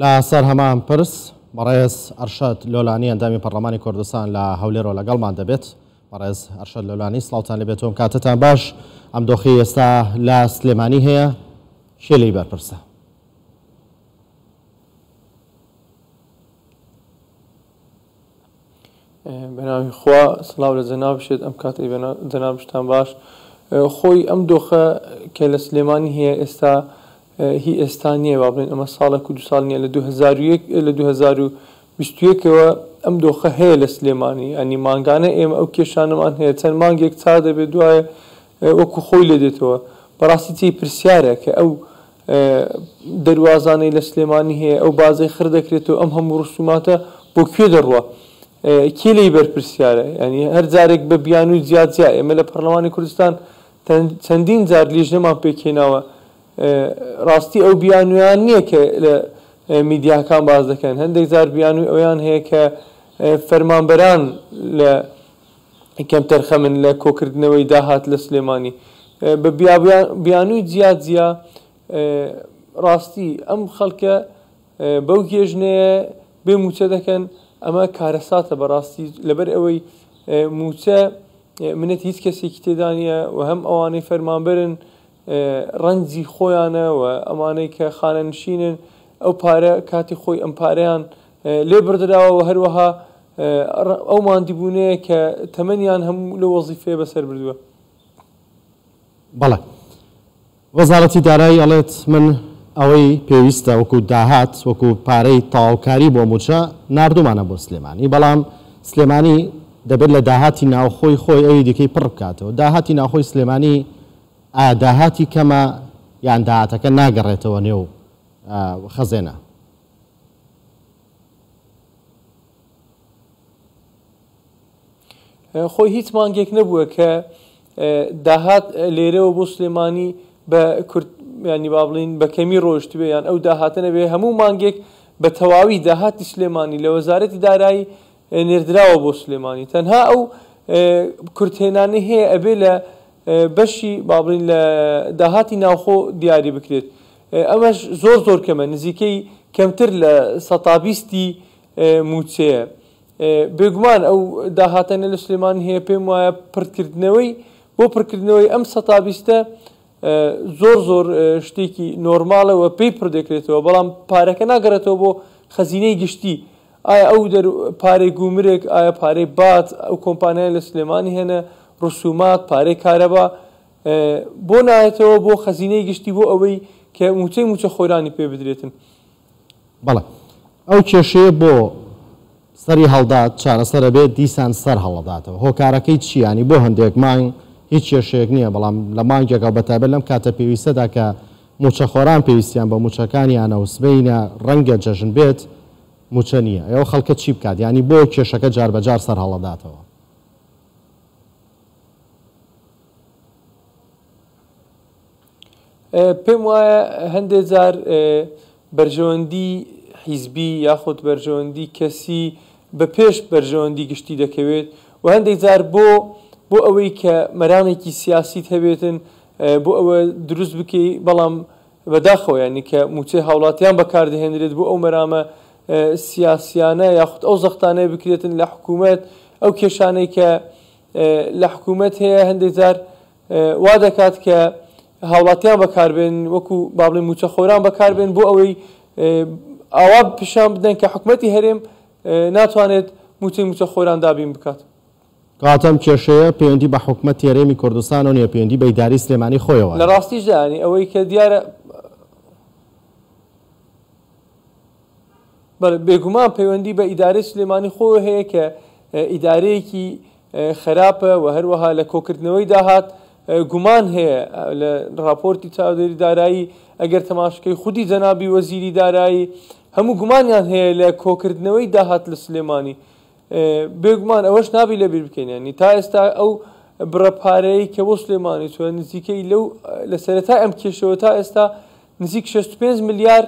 لە سەر هەمان پرس بەڕێز ئەرشەد لۆلانی ئەندامی پەرلەمانی کوردستان لە هەولێرەوە لەگەڵمان دەبێت. بەڕێز ئەرشەد لۆلانی سڵاوتان لێبێت و کاتتان باش. ئەم دۆخی ئێستا لە سلێمانی هەیە کێ لێی بەرپرسە؟ بەناوی خوا سڵاو لە جەنابشێت ئەم کاتەی جەنابشتان باش. خۆی ئەم دۆخە کە لە سلێمانی هەیە ئێستا هی ئێستا نییە، با بڵێن ئەمە ساڵێک و 2 ساڵ نییە، لە 2001 لە 2021ەوە ئەم دۆخە هەیە لە سلێمانی. ینی مانگانە ئێمە ئەو کێشانەمان هەیە، چەند مانگێک چا دەبێت دوایە وەکو خۆی لێ دێتەوە. بەڕاستی جێی پرسیارە کە ئەو دەروازانەی لە سلێمانی هەیە، ئەو بازەی خڕ دەکرێتەوە، ئەم هەموو ڕسوماتە بۆ کوێ دەڕوا؟ کێ لێی بەرپرسیارە؟ ینی هەر جارێک بە بیانووی جیاجیا ئێمە لە پەرلەمانی کوردستان چەندین جار لیژنەمان پێکهێناوە. ڕاستی ئەو بیانویان نییە کە لە میدیاکان باز دەکەن. هەندێک جار بیانووی ئەویان هەیە کە فەرمانبەران لە کەمتەرخەمن لە کۆکردنەوەی داهات لە سلێمانی بە بیانووی جیا جیا. ڕاستی ئەم خەڵکە بەو گێژنەیە بێ موچە دەکەن، ئەمە کارەساتە بەڕاستی. لەبەر ئەوەی موچە منەت هیچ کەسێکی تێدا نییە و هەم ئەوانەی فەرمانبەرن ڕەنجی خۆیانە و ئەمانەی کە خانەنشینن ئەو پارە کاتی خۆی ئەم پارەیان لێ بردراوە و هەروەها ئەو ماندیبوونەیە کە تەمەنیان هەموو لە وەزیفەیە بەسەر بردووە. بەڵێ وەزارەتی دارایی ئەڵێت من ئەوەی پێویستە وەکو داهات وەکو پارەی تەواوکاری بۆ موچە ناردومانە بۆ سلێمانی، بەڵام سلێمانی دەبێت لە داهاتی ناوخۆی خۆی ئەوی دیکەی پڕ بکاتەوە. داهاتی ناوخۆی سلێمانی ئایا داهاتی کەمە یان داهاتەکە ناگەڕێتەوە نێو خەزێنە؟ خۆی هیچ مانگێک نەبووە کە داهات لێرەوە بۆ سلێمانی بە کورت ینی با بڵین بە کەمی ڕۆشتبێ یان ئەو داهاتە نەبێ. هەموو مانگێک بە تەواوی داهاتی سلێمانی لە وەزارەتی دارایی نێردراوە بۆ سلێمانی. تەنها ئەو کورتهێنانەی هەیە ئەبێ لە بەشی با بڵین لە داهاتی ناوخۆ دیاری بکرێت. ئەمەش زۆر زۆر کەمە، نزیکەی کەمتر لە 20% موچەیە. بێگومان ئەو داهاتەنە لە سلێمانی هەیە، پێم وایە پڕکردنەوەی بۆ پڕکردنەوەی ئەم 20% زۆر زۆر شتێکی نۆرمالە و پێی پڕ دەکرێتەوە، بەڵام پارەکە ناگەڕێتەوە بۆ خەزینەی گشتی. ئایا ئەو پارەی گومرگ، ئایا پارەی باج، ئەو کۆمپانیای لە سلێمانی هێنە، ڕسومات، پارەی کارەبا بۆ نایەتەوە بۆ خەزینەی گشتی بۆ ئەوەی کە موچەی موچە خۆرانی پێ بدرێتن؟ بەڵێ ئەو کێشەیە بۆ سەری هەڵدات چارەسەرە بێت دیسان سەر هەڵداتەوە. هۆکارەکەی چیانی؟ بۆ هەندێک مانگ هیچ کێشەیەک نییە، بەڵام لە مانگێکەوە بەتایبەت لەم کاتە پێویستەدا کە موچەخۆران پێویستیان بە موچەکانیانە و سبەینە ڕەنگە جەژن بێت موچە نییە، ئەو خەڵکە چی بکات؟ ینی بۆ کێشەکە جاربەجار سەر هەڵداتەوە؟ پێم وایە هەندێک جار بەرژەوەندی حیزبی یاخود بەرژەوەندی کەسی بە پێش بەرژەوەندی گشتی دەکەوێت و هەندێک جار بۆ ئەوەی کە مەرامێکی سیاسیت هەبێتن بۆ ئەوە دروست بکەی، بەڵام بەداخەوە ینی کە موچەی هاوڵاتیان بەکاردەهێنرێت بۆ ئەو مەرامە سیاسیانە یاخود ئەو زەختانەی بکرێتن لە حکوومەت، ئەو کێشانەی کە لە حکوومەت هەیە هەندێک جار وا دەکات کە هاوڵاتیان بەکاربێن وەکو با بڵێین موچەخۆران بەکاربێن بۆ ئەوەی ئاوا پیشان بدەن کە حکوومەتی هەرێم ناتوانێت موچەی موچەخۆران دابین بکات. کەواتە ئەم کێشەیە پەیوەندی بە حکوومەتی هەرێمی کوردستانەوە نییە، پەیوەندی بە ئیدارەی سلێمانی خۆیەوە. لە ڕاستیشدا ینی ئەوەی کە دیارە بەڵێ بێگومان پەیوەندی بە ئیدارەی سلێمانی خۆی هەیە کە ئیدارەیەکی خراپە و هەروەها لە کۆکردنەوەی داهات گومان هەیە. لە راپۆرتی چاودێری دارایی ئەگەر تەماشکەی خودی جەنابی وەزیری دارایی هەموو گومانیان هەیە لە کۆکردنەوەی داهات لە سلێمانی. بێگومان ئەوەش نابی لەبیر بکەین، ینی تا ئێستا ئەو بڕە پارەیە کە بۆ سلێمانی چوە نزیکەی لەو لە سەرەتای ئەم کێشەوە تا ئێستا نزیک 65 ملیار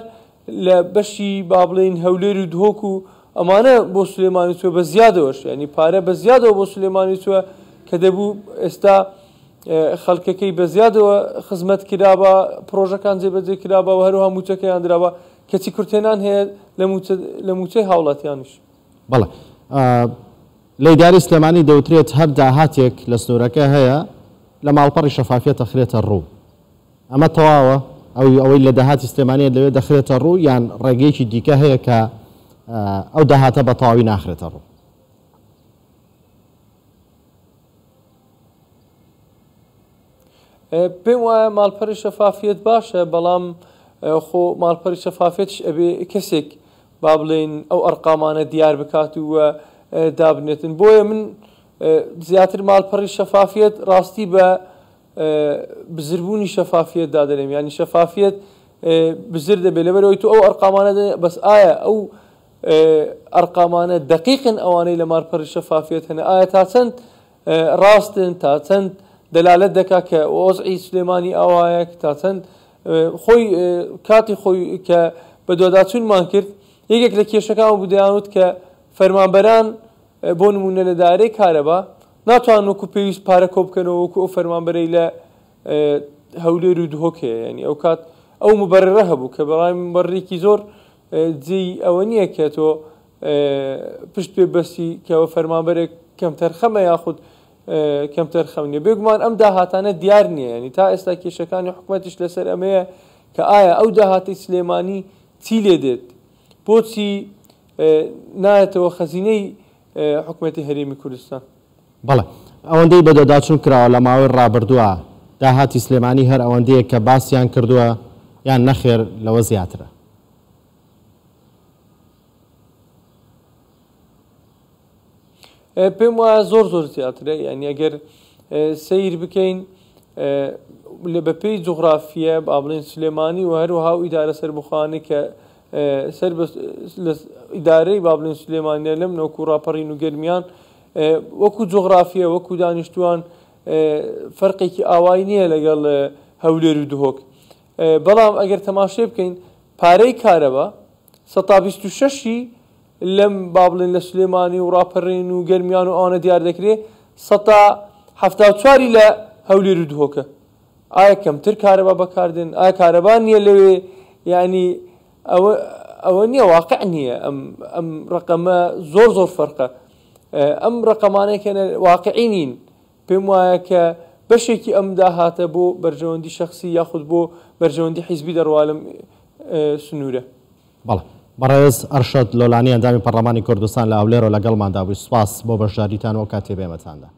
لە بەشی با بڵێین هەولێر و دهۆک و ئەمانە بۆ سلێمانی چوە بە زیادەوەش، ینی پارە بە زیادەوە بۆ سلێمانی چوە کە دەبوو ئێستا خەڵکەکەی بە زیادەوە خزمەت کرابا، پرۆژەکان جێبەجێ کرابا و هەروەها موچەکەیان درابا. کەچی کورتهێنان هەیە لە موچە لە موچەی هاوڵاتیانیش. بەڵێ لە ئیدارەی سلێمانی دەوترێت هەر داهاتێک لە سنوورەکە هەیە لە ماڵپەڕی شەفافیەت دەخرێتە ڕوو، ئەمە تەواوە؟ ئەوەی لە داهاتی سلێمانیە لەوێ دەخرێتە ڕوو یان ڕێگەیەکی دیکە هەیە کە ئەو داهاتە بە تەواوی ناخرێتە ڕوو؟ پێم وایە ماڵپەری شەفافیەت باشە، بەڵام خۆ ماڵپەری شەفافیەتش ئەبێ کەسێک با بڵێین ئەو ئەرقامانە دیار بکات و دابنێتن. بۆیە من زیاتر ماڵپەڕی شەفافیەت ڕاستی بە بزربوونی شەفافیەت دادەنێم، یعنی شەفافیەت بزر دەبێت لەبەرەوەی تۆ ئەو ئەرقامانە، بەس ئایا ئەو ئەرقامانە دەقیقن ئەوانەی لە ماڵپەڕی شەفافیەت هەن؟ ئایا تا چەند ڕاستن، تا چەند دەلالەت دەکا کە وەزعی سلێمانی ئاوایە، تا چەند خۆی کاتی خۆی کە بە دواداچوونمان کرد یەکێک لە کێشەکان بوو دەیانوت کە فەرمانبەران بۆ نمونە لە دایرەی کارەبا ناتوانن وەکو پێویست پارە کۆ بکەنەوە وەکو ئەو فەرمانبەرەی لە هەولێر و دهۆک هەیە. یعنی ئەو کات ئەو مبەررە هەبوو کە بەڕای مبەررێکی زۆر جێی ئەوە نییە کە تۆ پشت پێ بەستی کەەوە فەرمانبەرێک کەمتەرخەمە یاخود کەمتەرخەم نییە. بێگومان ئەم داهاتانە دیار نییە، ینی تا ئێستا کێشەکانی حکوومەتیش لەسەر ئەمەیە کە ئایا ئەو داهاتی سلێمانی چی لێ دێت، بۆچی نایەتەوە خەزینەی حکوومەتی هەرێمی کوردستان. بەڵێ ئەوەندەی بەدواداچوون کراوە لە ماوەی ڕابردووە داهاتی سلێمانی هەر ئەوەندەیە کە باسیان کردووە یان نەخێر لەوە زیاترە؟ پێم وایە زۆر زۆر زیاترە. یعنی ئەگەر سەیر بکەین لە بەپێی جوغرافیە با بڵێن سلێمانی و هەروەها و ئیدارە سەربەخۆانەی کە سەر لە ئیدارەی با بڵێن سلێمانیە لەم نۆکو ڕاپەڕین و گەرمیان وەکو جوغرافیە وەکو دانیشتوان فەرقێکی ئاوای نییە لەگەڵ هەولێر و دهۆک. بەڵام ئەگەر تەماشای بکەین پارەی کارەبا 26%ی لەم با بڵێن لە سلێمانی و ڕاپەڕین و گەرمیان و ئەوانە دیار دەکرێت، 74%ی لە هەولێر و دهۆکە. ئایا کەمتر کارەبا بەکاردێن؟ ئایا کارەبا نییە لەوێ؟ یعنی ئەوە نییە، واقع نییە. ئەم ڕقەمە زۆر زۆر فەرقە. ئەم ڕقەمانەیە کە واقعی نین. پێم وایە کە بەشێکی ئەم داهاتە بۆ بەرژەوەندی شخصی یاخود بۆ بەرژەوەندی حیزبی دەڕوا لەم سنوورە. بەڵێ بەڕێز ئەرشەد لۆلانی ئەندامی پەرلەمانی کوردستان لە هەولێرەوە لەگەڵماندا بووی. سوپاس بۆ بەشداریتان و کاتێ بێمەتاندا.